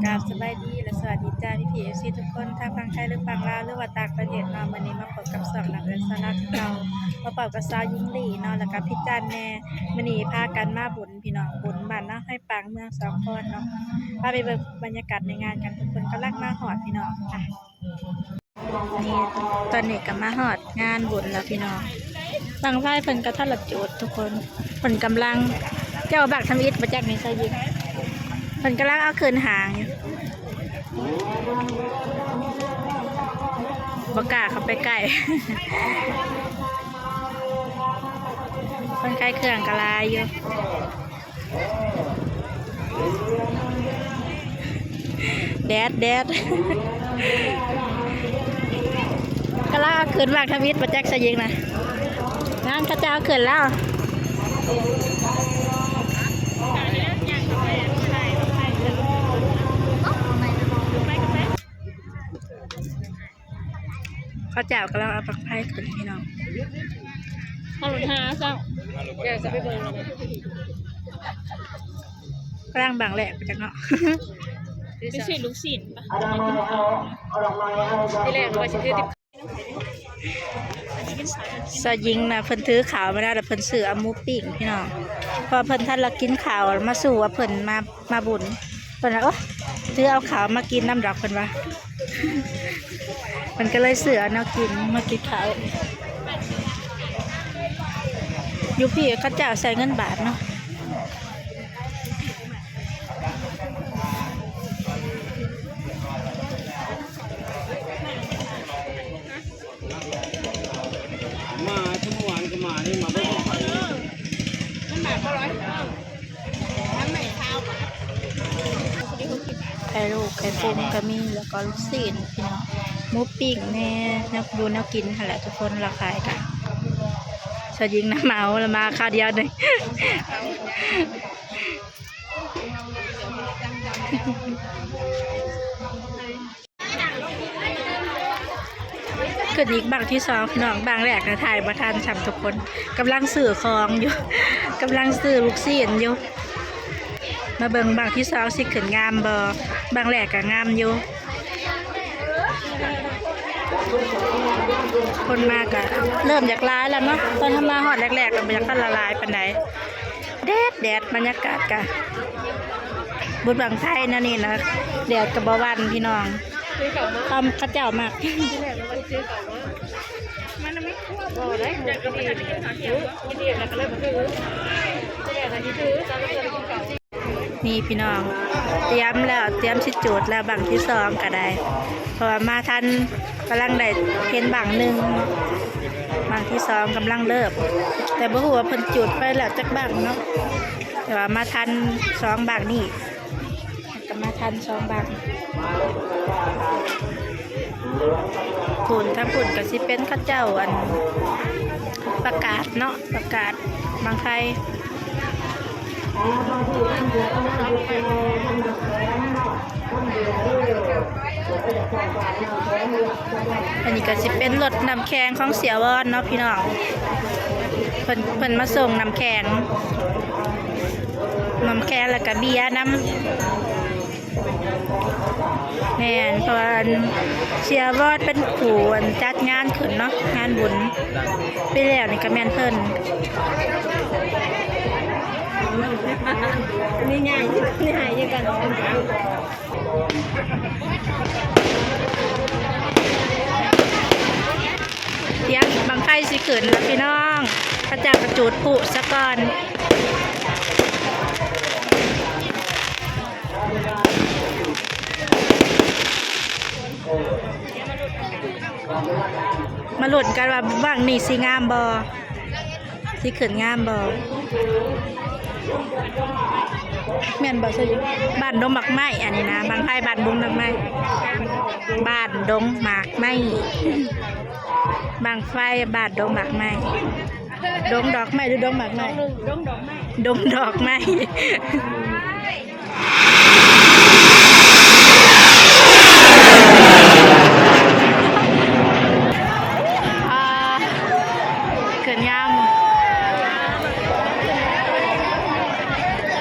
ກາບສະບາຍດີ ແລະ ສະຫວັດດີຈ້າ ພີ່ໆ ເອັຟຊີ ທຸກຄົນ ທັງຝັ່ງໄທ ຫຼື ຝັ່ງລາວ ຫຼືວ່າຕ່າງປະເທດເນາະ. ມື້ນີ້ມາພົບກັບຊ່ອງນ້ອງເອີນສາລາຄືເກົ່າ ມາພົບກັບສາວຍິງລີເນາະ ແລ້ວກະພີ່ຈັນແນ່. ມື້ນີ້ພາກັນມາບຸນພີ່ນ້ອງ ບຸນບ້ານນາໄຮປາງ ເມືອງສອງຄອນເນາະ. ພາໄປເບິ່ງບັນຍາກາດໃນງານກັນ ທຸກຄົນກຳລັງມາຮອດພີ່ນ້ອງ. ນີ້ ຕອນນີ້ກໍມາຮອດງານບຸນແລ້ວພີ່ນ້ອງ. ບັ້ງໄຟເພິ່ນກໍທັນລະຈູດທຸກຄົນ ເພິ່ນກຳລັງ ເຈົ້າບັກທຳອິດບໍ່ຈັກນີ້ຊາວຍິງ ເພິ່ນກຳລັງເອົາຂຶ້ນຫາງຢູ່ ບໍ່ກ້າເຂົ້າໄປໃກ້ ຄົນຂາຍເຄື່ອງກໍຫຼາຍຢູ່. ແດດ ແດດ ກຳລັງເອົາຂຶ້ນບັ້ງທຳອິດບໍ່ຈັກຊາວຍິງນະ. ນັ້ນເຂົາເຈົ້າເອົາຂຶ້ນແລ້ວ. ເຂົາເຈົ້າກຳລັງເອົາບັ້ງໄຟຂຶ້ນພີ່ນ້ອງ. ເອົາລົດຫາຊະ ຢາກຈະໄປເບິ່ງ ກຳລັງບັ້ງແລກໄປຈັກເນາະ. ໄປຊື້ລູກຊີ້ນປະ ທີແລກວ່າຊິຖືຕິບ ຊາວຍິງນະ ເພິ່ນຖືເຂົ້າມາແລ້ວ ແລ້ວເພິ່ນຊື້ເອົາໝູປີ້ງພີ່ນ້ອງ ເພາະວ່າເພິ່ນທັນລະກິນເຂົ້າ ມາສູ່ວ່າເພິ່ນມາ ມາບຸນ ເພິ່ນວ່າ ໂອ້ ຖືເອົາເຂົ້າມາກິນນຳດອກ ເພິ່ນວ່າ ເພິ່ນກໍເລີຍຊື້ເອົາແນວກິນມາກິນເຂົ້າ. ຢູ່ພີ້ເຂົາເຈົ້າໃຊ້ເງິນບາດເນາະ. ມາທຸກວັນກໍມານີ້ ມາເບິ່ງບັ້ງໄຟ. ໄຂ່ລູກໄຂ່ປຸ້ງກໍມີ ແລ້ວກໍລູກຊີ້ນພີ່ນ້ອງ ໝູປີ້ງແດ່ ແນວຢູ່ແນວກິນຫັ້ນແຫຼະທຸກຄົນ ລາວຂາຍກະ ຊາວຍິງນະເໝົາລະມາຄາວດຽວໜຶ່ງ. ຂຶ້ນອີກບັ້ງທີສອງພີ່ນ້ອງ ບັ້ງແລກນະຖ່າຍບໍ່ທັນຊ້ຳທຸກຄົນ ກຳລັງຊື້ຂອງຢູ່ ກຳລັງຊື້ລູກຊີ້ນຢູ່. ມາເບິ່ງບັ້ງທີສອງຊິຂຶ້ນງາມບໍ່ ບັ້ງແລກກະງາມຢູ່. ຄົນມາກະເລີ່ມຢາກຫຼາຍແລ້ວເນາະ ຕອນເຮົາມາຮອດແລກໆ ກໍບໍ່ຢາກທັນຫຼາຍປານໃດ. ແດດ ແດດ ບັນຍາກາດກະບຸນບັ້ງໄຟແນວນີ້ນະ ແດດກໍບໍ່ຫວັ່ນພີ່ນ້ອງ ເຂົາ ເຂົາເຈົ້າມັກ ນີ້ພີ່ນ້ອອງ ຕຽມແລ້ວ ຕຽມຊິຈູດແລ້ວ ບັ້ງທີສອງກໍໄດ້ ເພາະວ່າມາທັນ ກຳລັງໄດ້ເຫັນບັ້ງໜຶ່ງ ບັ້ງທີສອງກຳລັງເລີ່ມ ແຕ່ບໍ່ຮູ້ວ່າເພິ່ນຈູດໄປແລ້ວຈັກບັ້ງເນາະ ແຕ່ວ່າມາທັນສອງບັ້ງນີ້ ກໍມາທັນສອງບັ້ງ. ພຸ້ນ ທາງພຸ້ນກໍຊິເປັນເຂົາເຈົ້າ ອັນ ປະກາດເນາະ ປະກາດບັ້ງໄຟ. ອັນນີ້ກໍຊິເປັນລົດນ້ຳແຂງຂອງເສຍວອນເນາະພີ່ນ້ອງ ເພິ່ນ ເພິ່ນມາສົ່ງນ້ຳແຂງ ນ້ຳແຂງ ແລ້ວກໍເບຍນຳ. ແມ່ນ ເພາະວ່າ ອັນ ເສຍວອນເປັນຜູ້ ອັນ ຈັດງານຂຶ້ນເນາະ ງານບຸນ ປີແລ້ວນີ້ກໍແມ່ນເພິ່ນ ນີ້ໃຫຍ່ ນີ້ໃຫຍ່ຄືກັນ. ຕຽມບັ້ງໄຟຊິຂຶ້ນແລ້ວພີ່ນ້ອງ ເຂົາເຈົ້າກໍຈູດພລຸຊະກ່ອນ. ມາລຸ້ນກັນວ່າບັ້ງນີ້ຊິງາມບໍ່? ຊິຂຶ້ນງາມບໍ່? ແມ່ນບໍ່? ບ້ານດົງໝາກໄມ້ ອັນນີ້ນະ ບັ້ງໄຟບ້ານດົງໝາກໄມ້ ບ້ານດົງໝາກໄມ້ ບັ້ງໄຟບ້ານດົງໝາກໄມ້ ດົງດອກໄມ້ ຫຼື ດົງໝາກໄມ້? ດົງດອກໄມ້ ດົງດອກໄມ້. ອ່າ ຂຶ້ນງາມ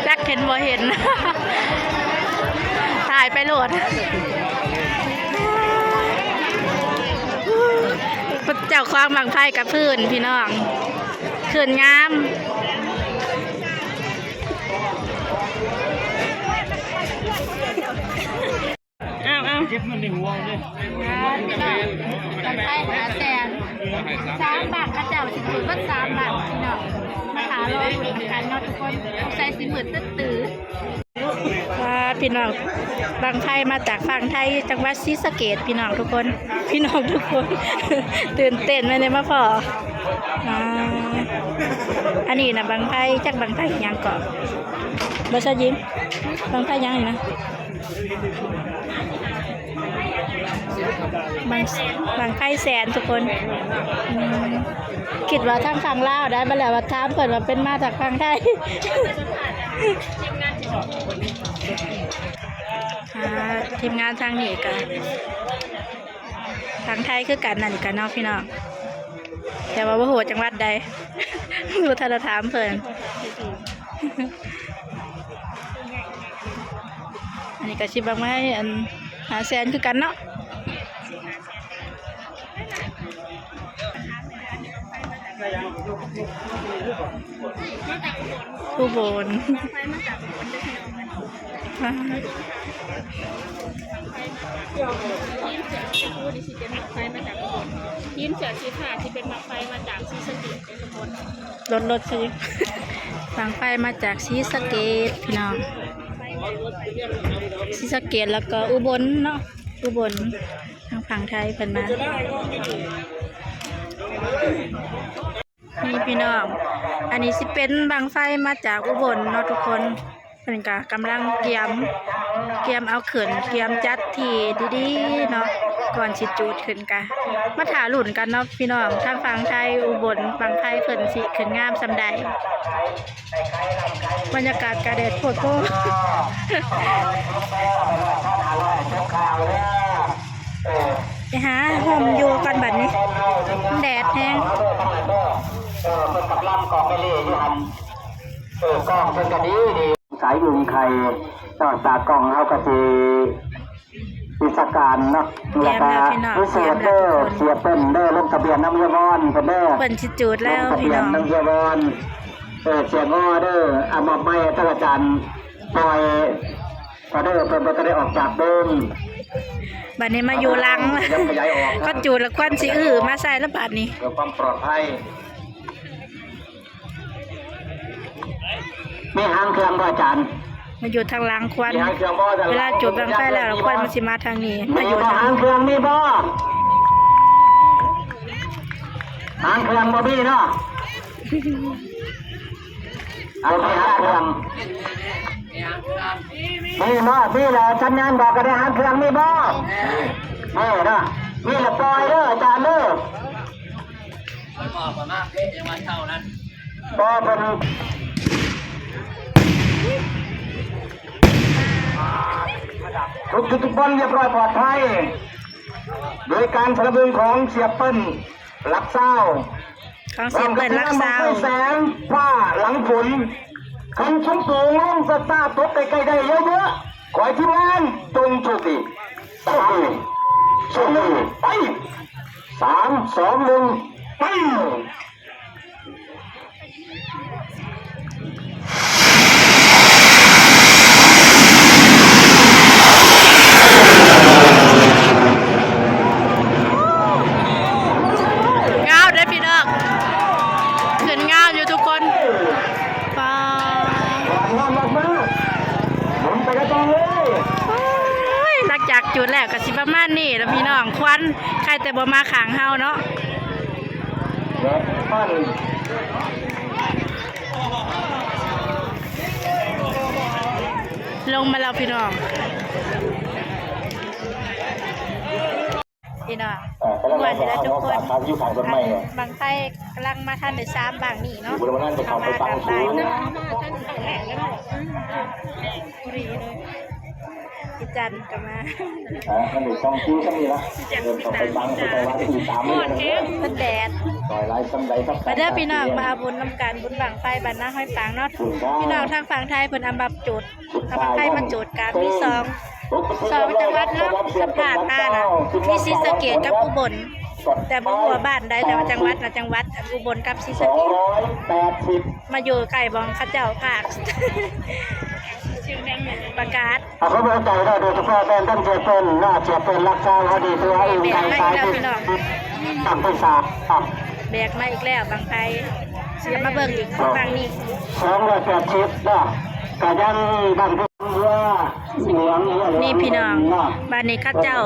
ຈັກເຫັນບໍ່ເຫັນ. ໄປໂລດ ເຈົ້າຂອງບັ້ງໄຟກະພື້ນ ພີ່ນ້ອງ ຂຶ້ນງາມ. ອ້າວ ອ້າວ ເກັບເງິນໃນຫົວເດ້ ບັ້ງໄຟຫ້າແສນ ສາມບັ້ງ ເຂົາເຈົ້າຊິຈູດເບິດສາມບັ້ງ ພີ່ນ້ອງ ມາຖ້າລໍລຸ້ນນຳກັນເນາະທຸກຄົນ ສົງໄສຊິມືດຕຶດຕື້. ວ້າ ພີ່ນ້ອງ ບັ້ງໄຟມາຈາກຝັ່ງໄທ ຈັງຫວັດສີສະເກດ ພີ່ນ້ອງທຸກຄົນ ພີ່ນ້ອງທຸກຄົນ ຕື່ນເຕັ້ນແມ່ນໄດ້ມາພໍ້. ອ່າ ອັນນີ້ນະ ບັ້ງໄຟ ຈັກບັ້ງໄຟຫຍັງເກາະ ບໍ່ຊະຍິງ ບັ້ງໄຟຫຍັງນີ້ນະ ບັ້ງ ບັ້ງໄຟແສນທຸກຄົນ. ອືມ ຄິດວ່າທາງຝັ່ງລາວໄດ໋ ບັດແລ້ວວ່າຖາມເພິ່ນວ່າເປັນມາຈາກຝັ່ງໄທ. ອ່າ ທີມງານທາງນີ້ກະທາງໄທຄືກັນ ອັນນີ້ກະເນາະ ພີ່ນ້ອງ ແຕ່ວ່າບໍ່ຮູ້ຈັງຫວັດໃດ ບໍ່ທັນໄດ້ຖາມເພິ່ນ. ອັນນີ້ກະຊິບັ້ງໄຟ ອັນ ຫ້າແສນຄືກັນເນາະ. ອຸບົນ ທີມເສື້ອສີຟ້າຊິເປັນບັ້ງໄຟມາຈາກສີສະເກດເດ້ທຸກຄົນ ລົດ ລົດ ບັ້ງໄຟມາຈາກສີສະເກດ ພີ່ນ້ອງ ສີສະເກດ ແລ້ວກໍອຸບົນເນາະ ອຸບົນ ທາງຝັ່ງໄທເພິ່ນມາ ນີ້ພີ່ນ້ອງ ອັນນີ້ຊິເປັນບັ້ງໄຟມາຈາກອຸບົນເນາະທຸກຄົນ ເພິ່ນກະກຳລັງກຽມ ກຽມເອົາຂຶ້ນ ກຽມຈັດທີ່ດີໆເນາະ ກ່ອນຊິຈູດຂຶ້ນ ກະມາຖ້າລຸ້ນກັນເນາະພີ່ນ້ອງ ທາງຝັ່ງໄທອຸບົນ ບັ້ງໄຟເພິ່ນຊິຂຶ້ນງາມສ່ຳໃດ. ບັນຍາກາດກະແດດໂພດໂພ ໄປຫາຮົ່ມຢູ່ກ່ອນບັດນີ້ ແດດແຮງ. ສາຍບຸນໄຂ່ ນອກຈາກກ້ອງເຮົາກະຊິ ວິຊາການເນາະ ແລ້ວກະ ຕຽມແລ້ວພີ່ນ້ອງ ມີເຊີດເດີ ຕຽມແລ້ວທຸກຄົນ ເສຍເປັນເດີ ລົງທະບຽນນຳເຮືອວອນເພິ່ນເດີ ເພິ່ນຊິຈູດແລ້ວ ລົງທະບຽນ ພີ່ນ້ອງ ນຳເຮືອວອນ ເອີ ສຽງຮໍເດີ ອາ ມອບໄມ້ໃຫ້ທ່ານອາຈານປ່ອຍ ອອເດີ ເພິ່ນບໍ່ທັນໄດ້ອອກຈາກໂດມ ບັດນີ້ມາຢູ່ຫຼັງ ເຂົາຈູດແລ້ວຄວັນຊິອື້ມາໃສ່ລະບາດນີ້ ເພື່ອຄວາມປອດໄພ. ມີຫາງເຄື່ອງບໍ່ອາຈານ? ມາຢູ່ທາງຫຼັງຄວັນ ມີຫາງເຄື່ອງບໍ່? ເວລາຈູດບັ້ງໄຟແລ້ວ ຄວັນມັນຊິມາທາງນີ້ ມາຢູ່ ຫາງເຄື່ອງມີບໍ່? ຫາງເຄື່ອງບໍ່ມີເນາະ ເອົາໄປຫາເຄື່ອງ ມີບໍ່? ມີແລ້ວ ສັນຍານບອກກະໄດ້ ຫາງເຄື່ອງມີບໍ່? ມີເນາະ ມີແລ້ວປ່ອຍເດີອາຈານເດີ ບໍ່ເພິ່ນ ທຸກຈຸດທຸກບ່ອນລຽບຮ້ອຍປອດໄພ ໂດຍການສະໜັບສະໜູນຂອງເສຍເປີ້ນ ຫຼັກຊາວ ຂອງເສຍເປີ້ນຫຼັກຊາວ ແສງຟ້າຫຼັງຝົນ ຄັນຊຸມຝູງລົງສະຕາ ຕົກໃກ້ໆໄດ້ເຍອະໆ ຂໍໃຫ້ທີມງານຈົ່ງໂຊກດີ ໂຊກດີ ໂຊກດີ ໄປ ສາມ ສອງ ໜຶ່ງ ໄປ. ງາມເດ້ພີ່ນ້ອງ ຂຶ້ນງາມຢູ່ທຸກຄົນ ປາ ໂອ້ຍ ຫຼັງຈາກຈູດແລ້ວກະຊິປະມານນີ້ລະພີ່ນ້ອງ ຄວັນ ໃຄ່ແຕ່ບໍ່ມາຂ້າງເຮົາເນາະ. ລົງມາແລ້ວພີ່ນ້ອງ ພີ່ນ້ອງ ເອີ ກຳລັງ ມ່ວນນີ້ລະທຸກຄົນ ບັ້ງໄຟກຳລັງມາທັນໄດ້ສາມບັ້ງນີ້ເນາະ ເຂົ້າມາກັນຫຼາຍເນາະ ພໍດີເລີຍ. ອີຈັນກະມາ ອ່າ ມັນໄດ້ສອງຄິວສ່ຳນີ້ລະ ເດີນເຂົ້າໄປຟັງ ເຂົາເຈົ້າວ່າຊິຕາມເລີຍ ເພິ່ນແດດ ໜ້ອຍຫຼາຍສ່ຳໃດ ມາເດີພີ່ນ້ອງ ມາເອົາບຸນນຳກັນ ບຸນບັ້ງໄຟບ້ານນາຫ້ອຍປາງເນາະ ພີ່ນ້ອງທາງຝັ່ງໄທເພິ່ນເອົາມາຈູດ ເອົາບັ້ງໄຟມາຈູດກັນ ມີສອງ ສອງຈັງຫວັດເນາະ ສຳພາດມານະ ມີສີສະເກດກັບອຸບົນ ແຕ່ບໍ່ຮູ້ວ່າບ້ານໃດ ແຕ່ວ່າຈັງຫວັດນະ ຈັງຫວັດອຸບົນກັບສີສະເກດ ສອງຮ້ອຍແປດສິບ ມາຢູ່ໃກ້ບ່ອນເຂົາເຈົ້າພາກ ປະກາດ ອາ ເຂົາບໍ່ໃຈເນາະ ໂດຍສະເພາະແມ່ນທັງເຈເປິນເນາະ ເຈເປິນລັກຊາວເຮົານີ້ ຖືວ່າອື່ນໄກສາຍ ແບກໄມ້ແລ້ວພີ່ນ້ອງ ຕັ້ງເປັນສາມ ແບກມາອີກແລ້ວບັ້ງໄຟ ຊິມາເບິ່ງອີກບັ້ງນີ້ ສອງຮ້ອຍແປດສິບເນາະ ກະຍັງບັ້ງ ນີ້ພີ່ນ້ອງ ບາດນີ້ເຂົາເຈົ້າ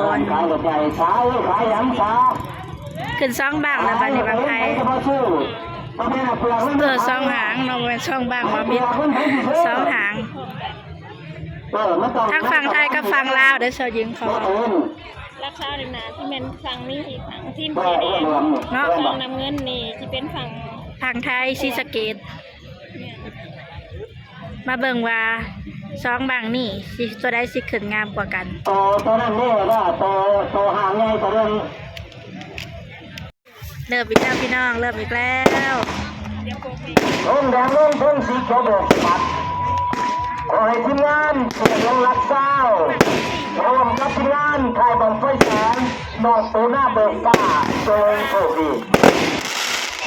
ຂຶ້ນສອງບັ້ງແລ້ວ ບາດນີ້ບັ້ງໄຟ ເອີ ສອງຫາງເນາະ ບໍ່ແມ່ນສອງບັ້ງ ເວົ້າຜິດ ສອງຫາງ ທັງຝັ່ງໄທກັບຝັ່ງລາວເດີ ຊາວຍິງເຂົາ ຫຼັກຊາວນີ້ນະ ທີ່ແມ່ນຝັ່ງນີ້ ຝັ່ງທີມສີແດງ ເນາະ ຝັ່ງນ້ຳເງິນນີ້ຊິເປັນຝັ່ງ ຝັ່ງໄທ ສີສະເກດ ແມ່ນ ມາເບິ່ງວ່າສອງບັ້ງນີ້ ຊິ ຕົວໃດຊິຂຶ້ນງາມກວ່າກັນ ໂຕ ໂຕນັ້ນນີ້ລະ ໂຕ ໂຕຫາງໃຫຍ່ ໂຕນັ້ນ ເລີ່ມອີກແລ້ວພີ່ນ້ອງ ເລີ່ມອີກແລ້ວ ລົງແດງລົງເທິງ ສີຂຽວໂບກສະບັດ ຂໍໃຫ້ທີມງານເສຍເງິນຫຼັກຊາວ ຮ່ວມກັບທີມງານຄ້າຍບັ້ງໄຟແສນ ນ້ອງໂຕໜ້າເບີກຟ້າ ຈົ່ງໂຊກດີ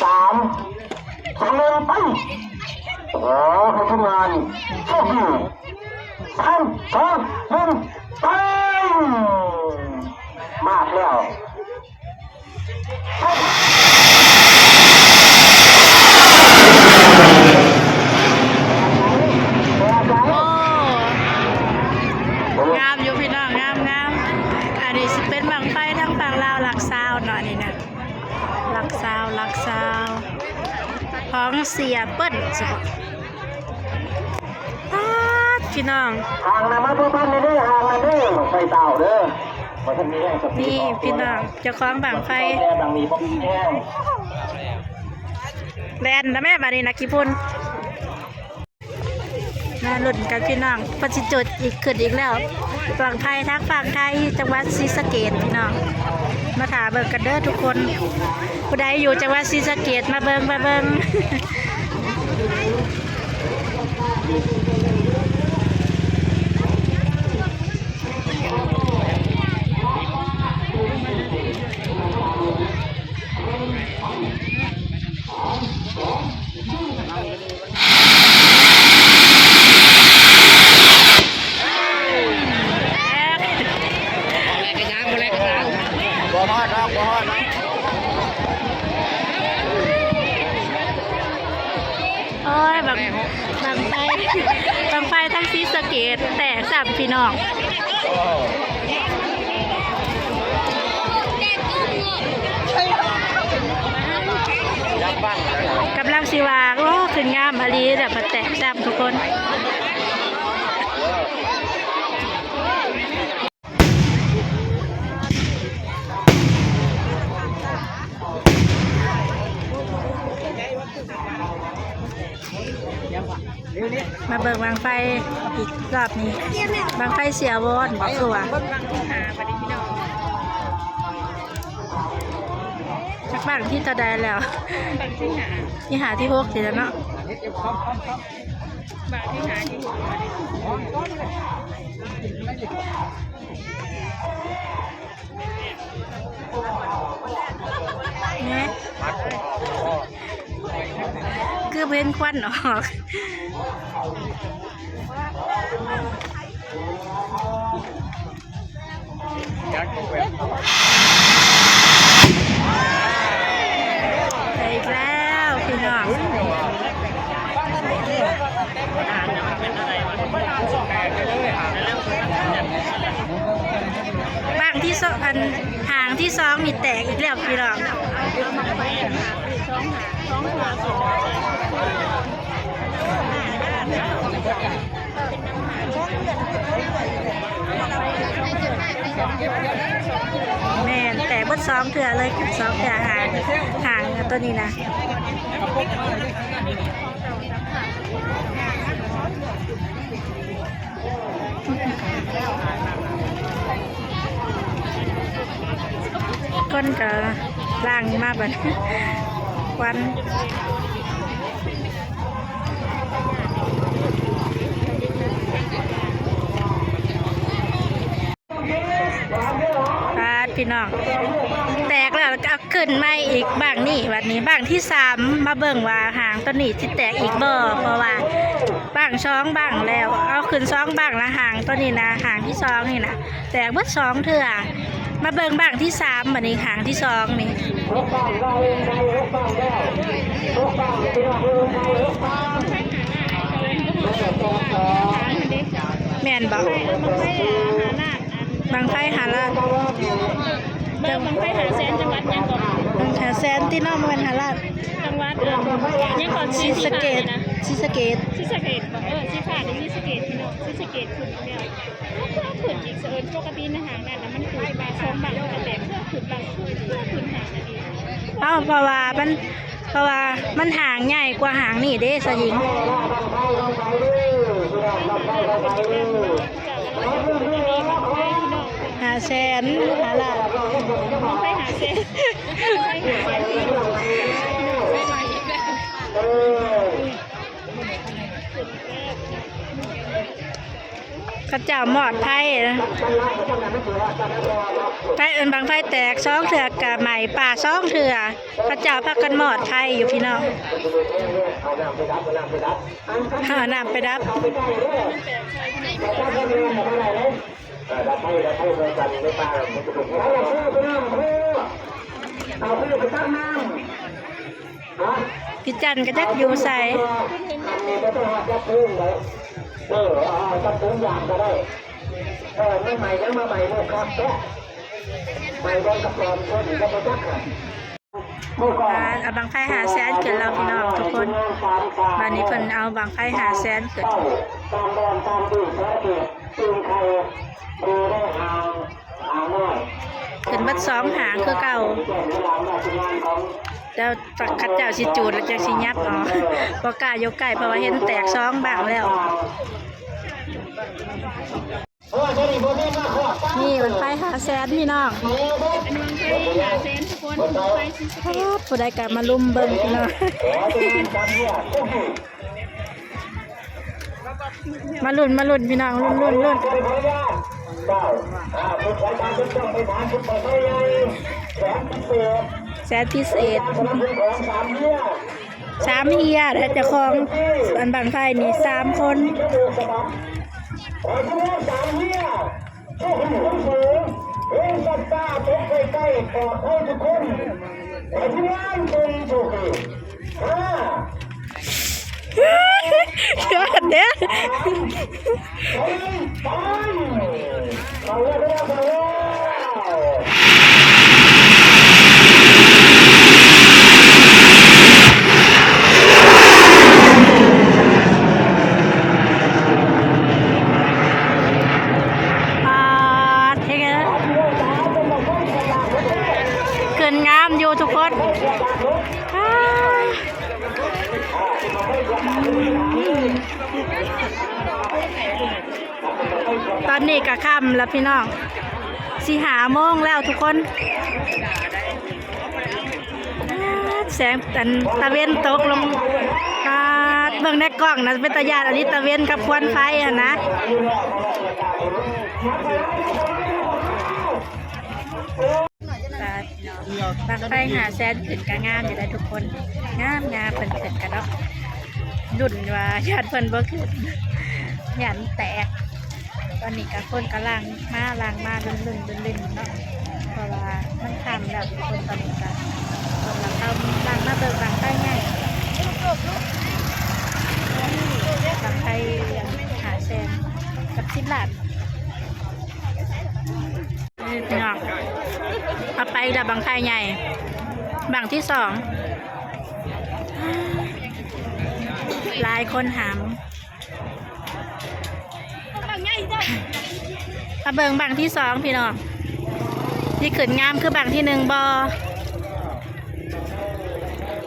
ສາມ ສອງ ໜຶ່ງ ໄປ ຂໍໃຫ້ທີມງານໂຊກດີ ສາມ ສອງ ໜຶ່ງ ໄປ ມາດແລ້ວ ໂອ້ ງາມຢູ່ພີ່ນ້ອງ ງາມໆ ອັນນີ້ຊິເປັນບັ້ງໄຟທາງຝັ່ງລາວຫຼັກຊາວເນາະ ອັນນີ້ນະ ຫຼັກຊາວ ຫຼັກຊາວ ຂອງເສຍເປີ້ນ ປາດ ພີ່ນ້ອງ ຫ່າງນະ ມາພວກເພິ່ນເດີ ຫ່າງນະເດີ ໄຟເຕົ້າເດີ ບໍ່ທັນມີແຮງສະຕີ ນີ້ພີ່ນ້ອງ ເຈົ້າຂອງບັ້ງໄຟ ແຕ່ບັ້ງນີ້ບໍ່ມີແຮງ ແລ່ນນະແມ່ ບາດນີ້ນະ ຂີ້ຝຸ່ນ ມາລຸ້ນກັນພີ່ນ້ອງ ເພິ່ນຊິຈຸດອີກ ຂຶ້ນອີກແລ້ວ ບັ້ງໄຟທາງຝັ່ງໄທ ຈັງຫວັດສີສະເກດ ພີ່ນ້ອງ ມາຖ້າເບິ່ງກັນເດີທຸກຄົນ ຜູ້ໃດຢູ່ຈັງຫວັດສີສະເກດ ມາເບິ່ງ ມາເບິ່ງ. ບໍ່ຮອດດອກ ບໍ່ຮອດດອກ. ໂອ້ຍ ບັ້ງ ບັ້ງໄຟ ບັ້ງໄຟທາງສີສະເກດແຕກຊ້ຳພີ່ນ້ອງ ກຳລັງຊິວ່າ ໂອ້ ຂຶ້ນງາມອີ່ຫຼີ ແລ້ວກໍແຕກຊ້ຳທຸກຄົນ. ມາເບິ່ງບັ້ງໄຟອີກລອບນີ້ ບັ້ງໄຟເສຍວອນ ບໍ່ຄືວ່າ ຈັກບັ້ງທີເທົ່າໃດແລ້ວ ບັ້ງທີຫ້າ ທີຫ້າ ທີຫົກ ນີ້ແຫຼະເນາະ. ແມ່ ຄືເຫັນຄວັນອອກ. ໄປອີກແລ້ວພີ່ນ້ອງ ບັ້ງທີສອງ ອັນ ຫາງທີສອງນີ້ແຕກອີກແລ້ວພີ່ນ້ອງ. ແມ່ນ ແຕກເບິດສອງເທື່ອເລີຍ ສອງເທື່ອ ຫາງ ຫາງຕົວນີ້ນະ ຄົນກໍຫຼັ່ງມາບັດ ຄວັນ. ປາດ ພີ່ນ້ອງ ແຕກແລ້ວກໍເອົາຂຶ້ນໃໝ່ອີກບັ້ງນີ້ ບັດນີ້ບັ້ງທີສາມ ມາເບິ່ງວ່າຫາງຕົວນີ້ຊິແຕກອີກບໍ່ ເພາະວ່າບັ້ງສອງບັ້ງແລ້ວ ເອົາຂຶ້ນສອງບັ້ງລະ ຫາງຕົວນີ້ນະ ຫາງທີສອງນີ້ນະ ແຕກເບິດສອງເທື່ອ. ມາເບິ່ງບັ້ງທີສາມ ບັດນີ້ຫາງທີສອງນີ້ ແມ່ນບໍ່? ບັ້ງໄຟຫ້າລ້ານ ບັ້ງໄຟຫ້າແສນ ຈັງຫວັດຫຍັງເກາະ? ບັ້ງຫ້າແສນຕິເນາະ ບໍ່ແມ່ນຫ້າລ້ານ. ຈັງຫວັດ ອັນ ຫຍັງເກາະ? ສີສະເກດ ສີສະເກດ ສີສະເກດບໍ່? ເອີ ສີຟ້ານີ້ ສີສະເກດ ພີ່ນ້ອງ ສີສະເກດຂຶ້ນແລ້ວ ເພື່ອຂຶ້ນອີກສະເອີນ ປົກກະຕິໃນຫ້າງນັ້ນນະ ມັນຂຶ້ນມາສອງບັ້ງ ແຕ່ເພື່ອຂຶ້ນບັ້ງ ເພື່ອຂຶ້ນຫ້າງນັ້ນອີກ. ເອົ້າ ເພາະວ່າມັນ ເພາະວ່າມັນຫ້າງໃຫຍ່ກວ່າຫ້າງນີ້ເດ້ ສາວຍິງ. ຫ້າແສນ ຫ້າລ້ານ ໄປຫ້າແສນ ເຂົາເຈົ້າມອດໄຟ ໄຟ ເອີ້ນບັ້ງໄຟແຕກສອງເທື່ອ ກະໄໝ້ປ່າສອງເທື່ອ ເຂົາເຈົ້າພາກັນມອດໄຟຢູ່ ພີ່ນ້ອງ. ເອົານ້ຳໄປດັບ ເອົານ້ຳໄປດັບ ພີ່ຈັນກໍຈັກຢູ່ໃສ. ເອີ ເອົາຈັກໂຕຢ່າງກໍໄດ້ ເອີ ມັນໃໝ່ຍັງມາໃໝ່ໂລກຄັກແທ້ ໃໝ່ບ່ອນກະປອມຄົນກໍບໍ່ຈັກ. ອ່າ ເອົາບັ້ງໄຟຫ້າແສນຂຶ້ນແລ້ວ ພີ່ນ້ອງທຸກຄົນ. ບາດນີ້ເພິ່ນເອົາບັ້ງໄຟຫ້າແສນຂຶ້ນ ຂຶ້ນເບິດສອງຫາງຄືເກົ່າ ແຕ່ ເຂົາເຈົ້າຊິຈູດແລ້ວຈັ່ງຊິຫຍັບເອົາ ບໍ່ກ້າຢູ່ໃກ້ ເພາະວ່າເຫັນແຕກສອງບັ້ງແລ້ວ. ນີ້ບັ້ງໄຟຫ້າແສນ ພີ່ນ້ອງ ອັນບັ້ງໄຟຫ້າແສນທຸກຄົນ ບັ້ງໄຟສີສະເກດ. ຜູ້ໃດກໍມາລຸມເບິ່ງ ພີ່ນ້ອງ ມາລຸ້ນ ມາລຸ້ນ ພີ່ນ້ອງ ລຸ້ນ ລຸ້ນ ລຸ້ນ. ແສນພິເສດ ສາມເຮຍ ແລະ ເຈົ້າຂອງອັນບັ້ງໄຟນີ້ສາມຄົນ. ຍອດເດ້. ປາດ ເຮັດ ຂຶ້ນງາມຢູ່ທຸກຄົນ. ຕອນນີ້ກໍຄ່ຳແລ້ວພີ່ນ້ອງ ຊິຫ້າໂມງແລ້ວທຸກຄົນ. ແສງ ອັນ ຕາເວັນຕົກລົງ ປາດ ເບິ່ງໃນກ້ອງນະ ເປັນຕາຢ້ານອີ່ຫຼີ ຕາເວັນກັບຄວັນໄຟຫັ້ນນະ. ບັ້ງໄຟຫ້າແສນຂຶ້ນກໍງາມຢູ່ເດ້ທຸກຄົນ ງາມໆ ເພິ່ນຂຶ້ນກັນເນາະ ລຸ້ນວ່າຢ້ານເພິ່ນບໍ່ຂຶ້ນ ຢ້ານແຕກ. ຕອນນີ້ກໍຄົນກໍຫຼັ່ງມາ ຫຼັ່ງມາ ລຸ້ນໆ ລຸ້ນໆ ເນາະ ເພາະວ່າມັນຄ່ຳແລ້ວທຸກຄົນ. ຕອນນີ້ກໍຄົນກໍເຂົ້າຫຼັ່ງມາເບິ່ງບັ້ງໄຟໃຫຍ່ ບັ້ງໄຟຫ້າແສນກັບສິບລ້ານ. ນີ້ພີ່ນ້ອງ ເອົາໄປອີກແລ້ວບັ້ງໄຟໃຫຍ່ ບັ້ງທີສອງ ຫຼາຍຄົນຫາມ. ມາເບິ່ງບັ້ງທີສອງພີ່ນ້ອງ ຊິຂຶ້ນງາມຄືບັ້ງທີໜຶ່ງບໍ່?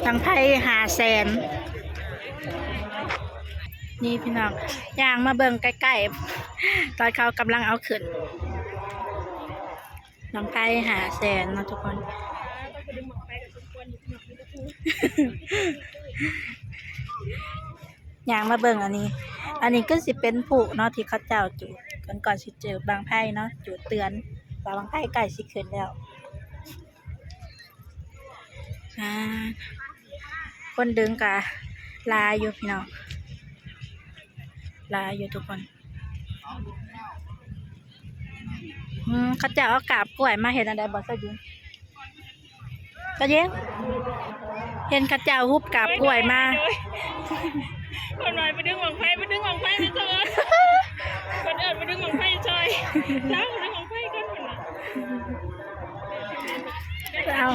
ບັ້ງໄຟຫ້າແສນ. ນີ້ພີ່ນ້ອງ ຍ່າງມາເບິ່ງໃກ້ໆ ຕອນເຂົາກຳລັງເອົາຂຶ້ນ ບັ້ງໄຟຫ້າແສນເນາະທຸກຄົນ. ຍ່າງມາເບິ່ງອັນນີ້ ອັນນີ້ຄືຊິເປັນພລຸເນາະ ທີ່ເຂົາເຈົ້າຈູດກັນກ່ອນຊິຈູດບັ້ງໄຟເນາະ ຈູດເຕືອນ. ຕາບັ້ງໄຟໃກ້ຊິຂຶ້ນແລ້ວ. ອ່າ ຄົນດຶງກະຫຼາຍຢູ່ພີ່ນ້ອງ ຫຼາຍຢູ່ທຸກຄົນ. ອືມ ເຂົາເຈົ້າເອົາກາບກ້ວຍມາເຮັດອັນໃດບໍ່ຊະຍິງ? ຊະຍິງ ເຫັນເຂົາເຈົ້າຮຸບກາບກ້ວຍມາ. ເພິ່ນວ່າໄປດຶງບັ້ງໄຟ ໄປດຶງບັ້ງໄຟມາຊ່ອຍ ເພິ່ນເອີ້ນໄປດຶງບັ້ງໄຟຊ່ອຍ ເຈົ້າໄປດຶງບັ້ງໄຟກ່ອນ ເພິ່ນວ່າ. ເອົາ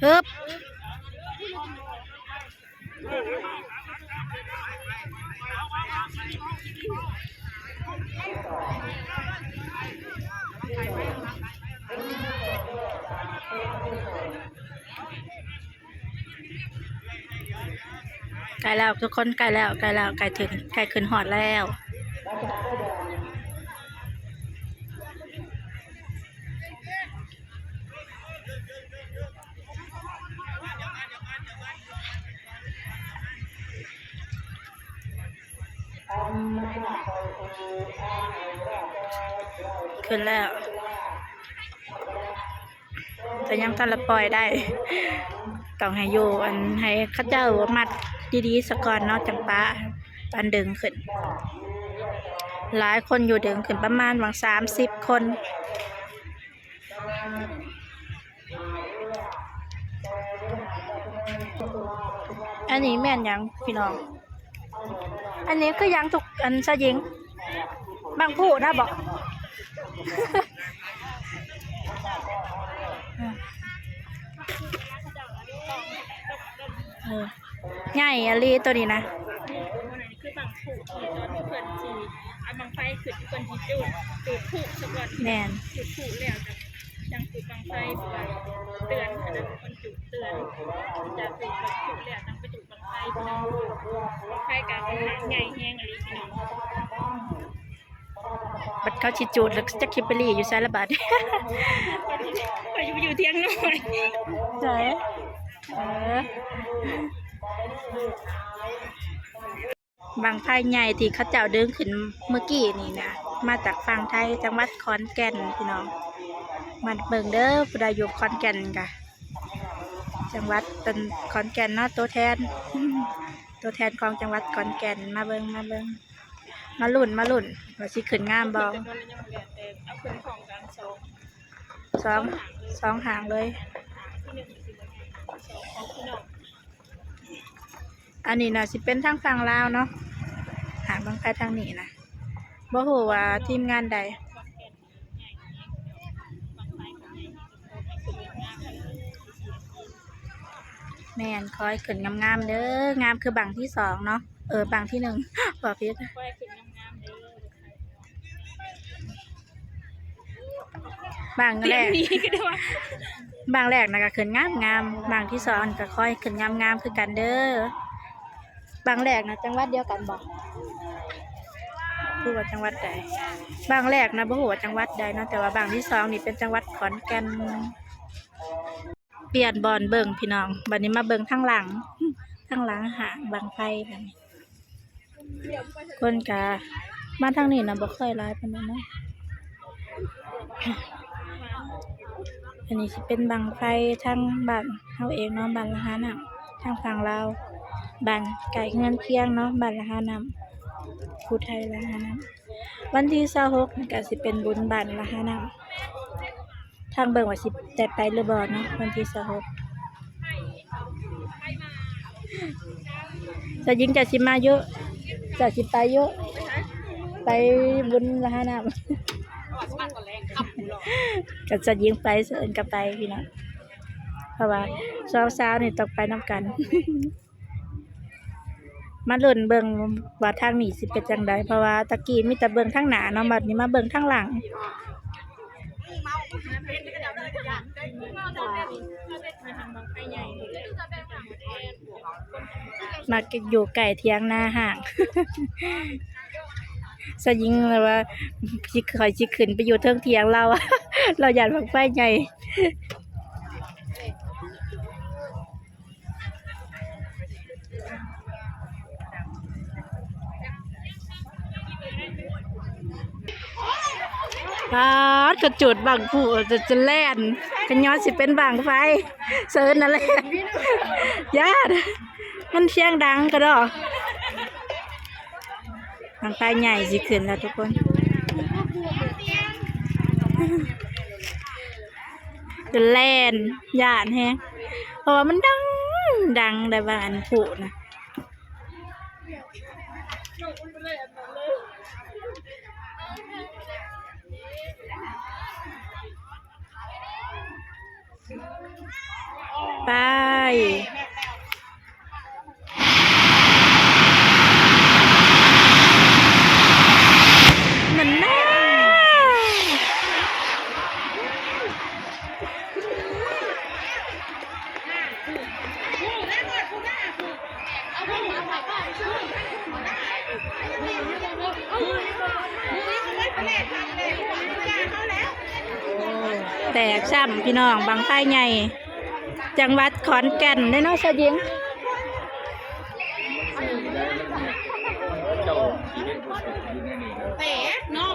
ຮຶບ ໃກ້ແລ້ວທຸກຄົນ ໃກ້ແລ້ວ ໃກ້ແລ້ວ ໃກ້ເຖິງ ໃກ້ຂຶ້ນຮອດແລ້ວ. ຂຶ້ນແລ້ວ ແຕ່ຍັງທັນລະປ່ອຍໄດ້ ຕ້ອງໃຫ້ຢູ່ ອັນ ໃຫ້ເຂົາເຈົ້າມັດດີໆສາກ່ອນເນາະ ຈັ່ງປະ ອັນ ດຶງຂຶ້ນ. ຫຼາຍຄົນຢູ່ ດຶງຂຶ້ນປະມານຫວ່າງສາມສິບຄົນ. ອັນນີ້ແມ່ນຫຍັງພີ່ນ້ອງ? ອັນນີ້ຄືຫຍັງທຸກ ອັນຊາຍິງ? ບັ້ງຜູນະບໍ? ເອີ ໃຫຍ່ອີ່ຫຼີໂຕນີ້ນະ. ຄືບັ້ງຜູທີ່ຕອນເພິ່ນຊິເອົາບັ້ງໄຟຂຶ້ນ ເພິ່ນຊິຈູດ ຈູດຜູສາກ່ອນ. ແມ່ນ ຈູດຜູແລ້ວຈັ່ງຈູດບັ້ງໄຟ ເພາະວ່າເຕືອນ ອັນນັ້ນເພິ່ນຈູດເຕືອນ ຈະຈູດບັ້ງຜູແລ້ວຈັ່ງໄປຈູດບັ້ງໄຟພີ່ນ້ອງ. ບັ້ງໄຟກະຂ້ອນຂ້າງໃຫຍ່ແຮງອີ່ຫຼີພີ່ນ້ອງ. ບັດເຂົາຊິຈູດແລ້ວ ຈັກຊິໄປລີ້ຢູ່ໃສລະບາດນີ້. ຂ້ອຍຊິໄປຢູ່ ຢູ່ທຽງນ້ອຍ. ໃສ? ເອີ ບັ້ງໄຟໃຫຍ່ທີ່ເຂົາເຈົ້າດຶງຂຶ້ນມື້ກີ້ນີ້ນະ ມາຈາກຝັ່ງໄທ ຈັງຫວັດຂອນແກ່ນພີ່ນ້ອງ. ມາເບິ່ງເດີ ຜູ້ໃດຢູ່ຂອນແກ່ນກະ ຈັງຫວັດເປັນຂອນແກ່ນເນາະ ຕົວແທນ ຕົວແທນຂອງຈັງຫວັດຂອນແກ່ນ. ມາເບິ່ງ ມາເບິ່ງ ມາລຸ້ນ ມາລຸ້ນວ່າຊິຂຶ້ນງາມບໍ່? ເອົາຂຶ້ນພ້ອມກັນສອງ ສອງ ສອງຫາງເລີຍ. ອັນນີ້ໜ້າຊິເປັນທາງຝັ່ງລາວເນາະ ຫາງບັ້ງໄຟທາງນີ້ນະ ບໍ່ຮູ້ວ່າທີມງານໃດ. ແມ່ນ ຂໍໃຫ້ຂຶ້ນງາມໆເດີ ງາມຄືບັ້ງທີສອງເນາະ ເອີ ບັ້ງທີໜຶ່ງ ເວົ້າຜິດ. ບັ້ງແລກ ບັ້ງແລກນະກະຂຶ້ນງາມໆ ບັ້ງທີສອງກະຂໍໃຫ້ຂຶ້ນງາມໆຄືກັນເດີ. ບັ້ງແລກນະ ຈັງຫວັດດຽວກັນບໍ່? ບໍ່ຮູ້ວ່າຈັງຫວັດໃດ. ບັ້ງແລກນະ ບໍ່ຮູ້ວ່າຈັງຫວັດໃດເນາະ ແຕ່ວ່າບັ້ງທີສອງນີ້ເປັນຈັງຫວັດຂອນແກ່ນ. ປ່ຽນບ່ອນເບິ່ງພີ່ນ້ອງ ບາດນີ້ມາເບິ່ງທາງຫຼັງ ທາງຫຼັງຫາງບັ້ງໄຟບາດນີ້. ຄົນກະມາທາງນີ້ນະ ບໍ່ຄ່ອຍຫຼາຍປານໃດເນາະ. ອັນນີ້ຊິເປັນບັ້ງໄຟທາງບ້ານເຮົາເອງເນາະ ບ້ານລະຫານ້ຳ ທາງຝັ່ງລາວ ບ້ານໃກ້ເຮືອນຄຽງເນາະ ບ້ານລະຫານ້ຳ ຜູ້ໄທລະຫານ້ຳ. ວັນທີຊາວຫົກນີ້ກະຊິເປັນບຸນບ້ານລະຫານ້ຳ. ທາງເບິ່ງວ່າຊິໄດ້ໄປຫຼືບໍ່ເນາະ ວັນທີຊາວຫົກ. ສາວຍິງ ເຈົ້າຊິມາຢູ່ ເຈົ້າຊິໄປຢູ່ ໄປບຸນລະຫານ້ຳ. ຄັນສາວຍິງໄປ ສາວເອິນກະໄປພີ່ນ້ອງ ເພາະວ່າສອງສາວນີ້ຕ້ອງໄປນຳກັນ. ມາລຸ້ນເບິ່ງວ່າທາງນີ້ຊິເປັນຈັ່ງໃດ ເພາະວ່າຕະກີ້ມີແຕ່ເບິ່ງທາງໜ້າເນາະ ບັດນີ້ມາເບິ່ງທາງຫຼັງ. ມັກຢູ່ໃກ້ຖຽງນາຮ້າງ. ສາວຍິງລະວ່າ ຊິ ຂ້ອຍຊິຂຶ້ນໄປຢູ່ເທິງຖຽງລາວ. ລາວຢ້ານບັ້ງໄຟໃຫຍ່. ປາດ ກະຈູດບັ້ງພຸ ຈະ ຈະແລ່ນ ກະຍ້ອນຊິເປັນບັ້ງໄຟ ເຊີນນະແຫຼະ ຢ້ານ ມັນສຽງດັງກະດໍ. ບັ້ງໄຟໃຫຍ່ຊິຂຶ້ນແລ້ວທຸກຄົນ ຈະແລ່ນ ຢ້ານແຮງ ເພາະວ່າມັນດັງ ດັງໄດ໋ ວ່າອັນພຸນະ. ໄປ ນັ້ນນະ ແຕກຊ້ຳພີ່ນ້ອງ ບັ້ງໄຟໃຫຍ່ ຈັງຫວັດຂອນແກ່ນເດ້ເນາະ ຊາວຍິງ. ແຕກເນາະ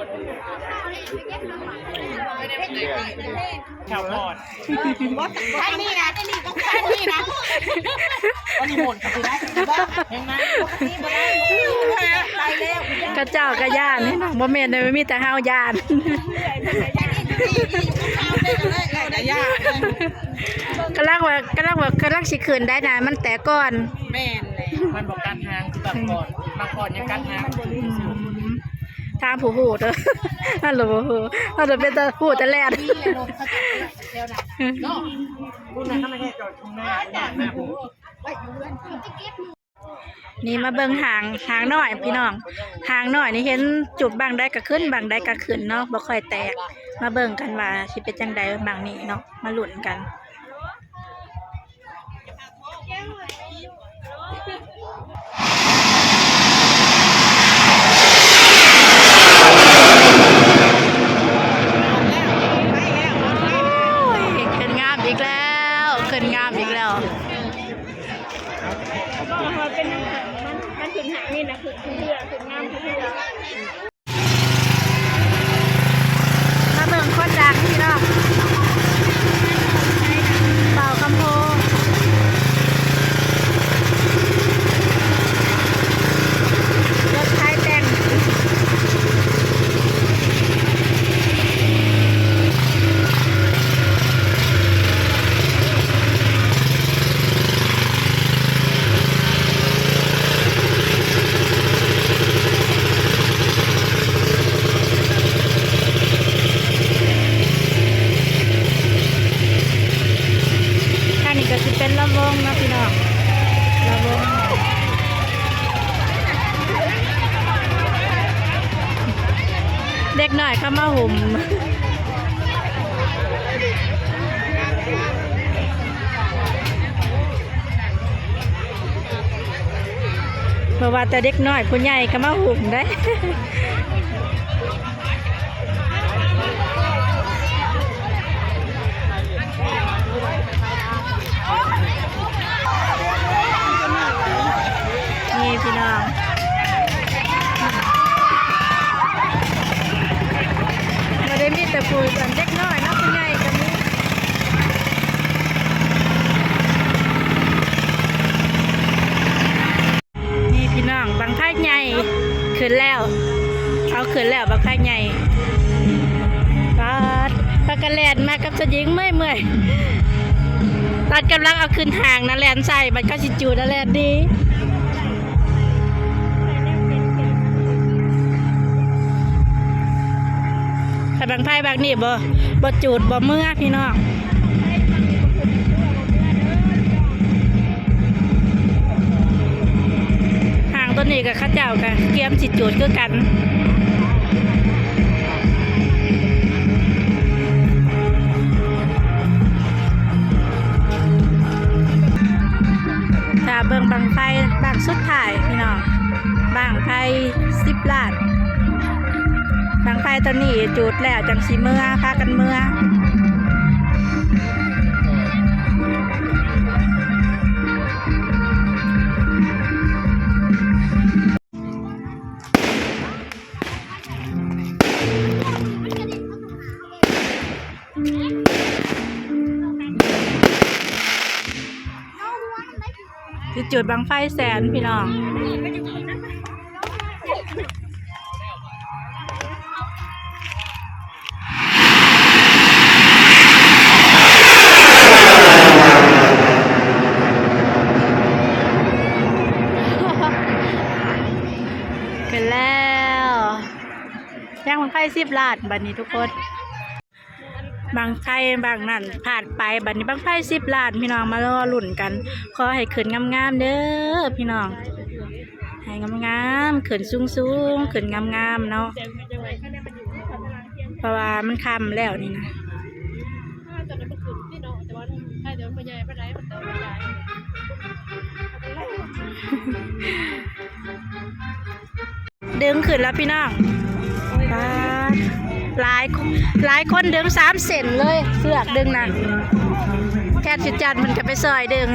ແຖວບອດ ທາງນີ້ນະ ທາງນີ້ນະ ອັນນີ້ໝົດຊິໄດ້ ແຮງນະ ເຂົາເຈົ້າກະຢ້ານນີ້ເນາະ ບໍ່ແມ່ນແຕ່ມີແຕ່ເຮົາຢ້ານ ກຳລັງວ່າ ກຳລັງວ່າ ກຳລັງຊິຂຶ້ນໄດ້ນະ ມັນແຕກກ່ອນ. ແມ່ນແຫຼະ ມັນບໍ່ກັດຫາງຄືບາງບ່ອນ ບາງບ່ອນຍັງກັດຫາງ. ອືມ ຖາມຜູ້ຮູ້ເດີ ເຮົາລະບໍ່ຮູ້ ເຮົາລະເປັນແຕ່ຮູ້ແຕ່ແລ່ນ ນີ້ມາເບິ່ງຫ້າງ ຫ້າງນ້ອຍພີ່ນ້ອງ ຫ້າງນ້ອຍນີ້ເຫັນຈຸດບັ້ງໃດກະຂຶ້ນ ບັ້ງໃດກະຂຶ້ນເນາະ ບໍ່ຄ່ອຍແຕກ ມາເບິ່ງກັນວ່າຊິເປັນຈັ່ງໃດບັ້ງນີ້ເນາະ ມາລຸ້ນກັນ. ໂອ້ຍ ຂຶ້ນງາມອີກແລ້ວ ຂຶ້ນງາມອີກແລ້ວ. ມັນ ມັນຂຶ້ນຫາງນີ້ນະ ຂຶ້ນເຮືອ ຂຶ້ນງາມ ຂຶ້ນເຮືອ. ມາເບິ່ງຄົນດັງພີ່ນ້ອງ ເປົ່າຄຳໂພງ ລົດໄຖແຕ່ງ. ທາງນີ້ກະຊິເປັນລຳວົງເນາະພີ່ນ້ອງ ລຳວົງ ເດັກນ້ອຍເຂົາມາໂຮມ. ບໍ່ວ່າແຕ່ເດັກນ້ອຍຜູ້ໃຫຍ່ກະມາໂຮມໄດ໋. ນີ້ພີ່ນ້ອງ ບໍ່ໄດ້ມີແຕ່ຜູ້ ອັນ ເດັກນ້ອຍເນາະ ຜູ້ໃຫຍ່ກະມີ. ນີ້ພີ່ນ້ອງ ບັ້ງໄຟໃຫຍ່ຂຶ້ນແລ້ວ ເອົາຂຶ້ນແລ້ວບັ້ງໄຟໃຫຍ່. ປາດ ພາກັນແລ່ນມາກັບສາວຍິງ ເມື່ອຍໆ ຕອນກຳລັງເອົາຂຶ້ນຫາງນະ ແລ່ນໃສ່ ບັດເຂົາຊິຈູດນະ ແລ່ນໜີ. ຄັນບັ້ງໄຟບັ້ງນີ້ບໍ່ ບໍ່ຈູດບໍ່ເມືອພີ່ນ້ອງ. ຫາງໂຕນີ້ກະເຂົາເຈົ້າກະກຽມຊິຈູດຄືກັນ. ຖ້າເບິ່ງບັ້ງໄຟບັ້ງສຸດທ້າຍພີ່ນ້ອງ ບັ້ງໄຟສິບລ້ານ ບັ້ງໄຟ ຕອນນີ້ຈູດແລ້ວຈັ່ງຊິເມືອ ພາກັນເມືອ. ຊິຈູດບັ້ງໄຟແສນພີ່ນ້ອງ. ຂຶ້ນແລ້ວ ແຮງບັ້ງໄຟສິບລ້ານ ບັດນີ້ທຸກຄົນ. ບັ້ງໄຟບັ້ງນັ້ນຜ່ານໄປ ບັດນີ້ບັ້ງໄຟສິບລ້ານ ພີ່ນ້ອງ ມາລໍລຸ້ນກັນ. ຂໍໃຫ້ຂຶ້ນງາມໆເດີພີ່ນ້ອງ ໃຫ້ງາມໆ ຂຶ້ນສູງໆ ຂຶ້ນງາມໆເນາະ ເພາະວ່າມັນຄ່ຳແລ້ວນີ້ນະ. ດຶງຂຶ້ນແລ້ວພີ່ນ້ອງ. ປາດ ຫຼາຍ ຫຼາຍຄົນດຶງສາມເສັ້ນເລີຍ ເຊືອກດຶງນະ. ແຄດຊິຈັນເພິ່ນກະໄປຊ່ອຍດຶງ.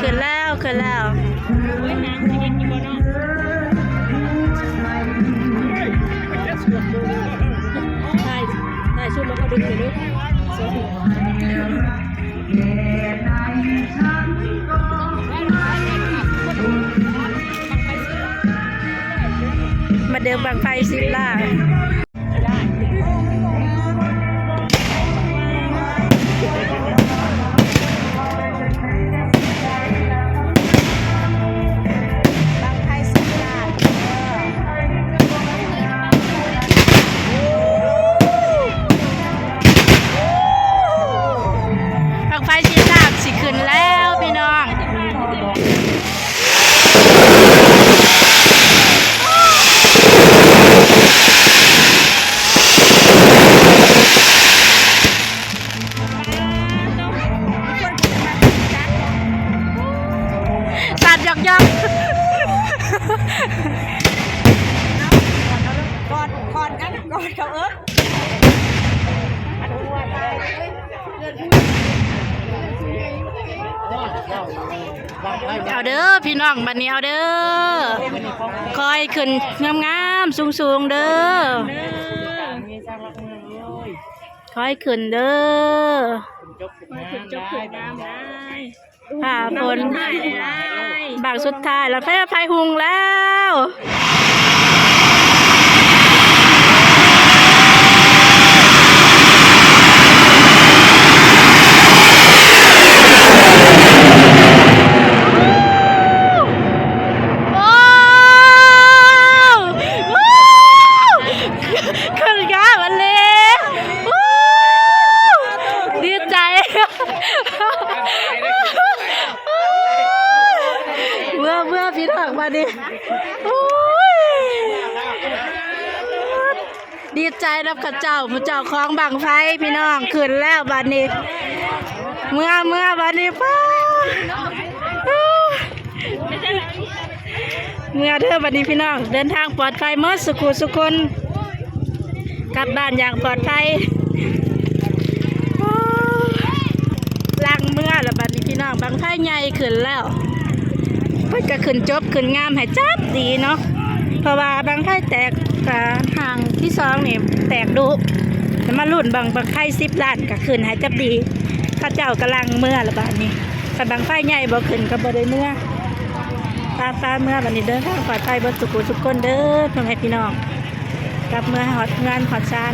ຂຶ້ນແລ້ວ ຂຶ້ນແລ້ວ. ຖ່າຍ ຖ່າຍຊຸມແລ້ວກໍດຶງໃຫ້ດູ. ມາເດີມບັ້ງໄຟສິບລ້ານ. ບັ້ງໄຟສິບລ້ານເດີ. ບັ້ງໄຟສິບລ້ານຊິຂຶ້ນແລ້ວພີ່ນ້ອງ. ສັ່ນຢອກໆ. ກອດ ກອດກັນ ກອດເຂົາເອີ້ນ. ເອົາເດີພີ່ນ້ອງ ບັດນີ້ເອົາເດີ ຂໍໃຫ້ຂຶ້ນງາມໆ ສູງໆເດີ ຂໍໃຫ້ຂຶ້ນເດີ. ຟ້າຝົນ ບັ້ງສຸດທ້າຍແລ້ວ ໄຟ ໄຟຮຸ່ງແລ້ວ. ໂອ້ ຂຶ້ນງາມອີ່ຫຼີ. ໂອ້ ດີໃຈ. ເມືອ ເມືອພີ່ນ້ອງ ບາດນີ້ ໂອ້ຍ ດີໃຈນຳເຂົາເຈົ້າ ໝູ່ເຈົ້າຂອງບັ້ງໄຟພີ່ນ້ອງ ຂຶ້ນແລ້ວບາດນີ້ ເມືອ ເມືອບາດນີ້ ປ້າ ເມືອເດີ ບັດນີ້ພີ່ນ້ອງ ເດີນທາງປອດໄພໝົດ ສຸຂູສຸຄົນ ກັບບ້ານຢ່າງປອດໄພ. ໂອ້ ຫຼັ່ງເມືອລະບັດນີ້ພີ່ນ້ອງ ບັ້ງໄຟໃຫຍ່ຂຶ້ນແລ້ວ ເພິ່ນກະຂຶ້ນຈົບຂຶ້ນງາມໃຫ້ຈັບດີເນາະ ເພາະວ່າບັ້ງໄຟແຕກ ກະຫ້າງທີສອງນີ້ແຕກດຸ ແລ້ວມາລຸ້ນບັ້ງ ບັ້ງໄຟສິບລ້ານກະຂຶ້ນໃຫ້ຈັບດີ ເຂົາເຈົ້າກະຫຼັ່ງເມືອລະບາດນີ້ ຄັນບັ້ງໄຟໃຫຍ່ບໍ່ຂຶ້ນກະບໍ່ໄດ້ເມືອ. ໄປໆ ເມືອບາດນີ້ ເດີນທາງປອດໄພເບິດສຸຂູສຸຄົນເດີ ພໍ່ແມ່ພີ່ນ້ອງ ກັບເມືອຮອດເຮືອນຮອດຊານ.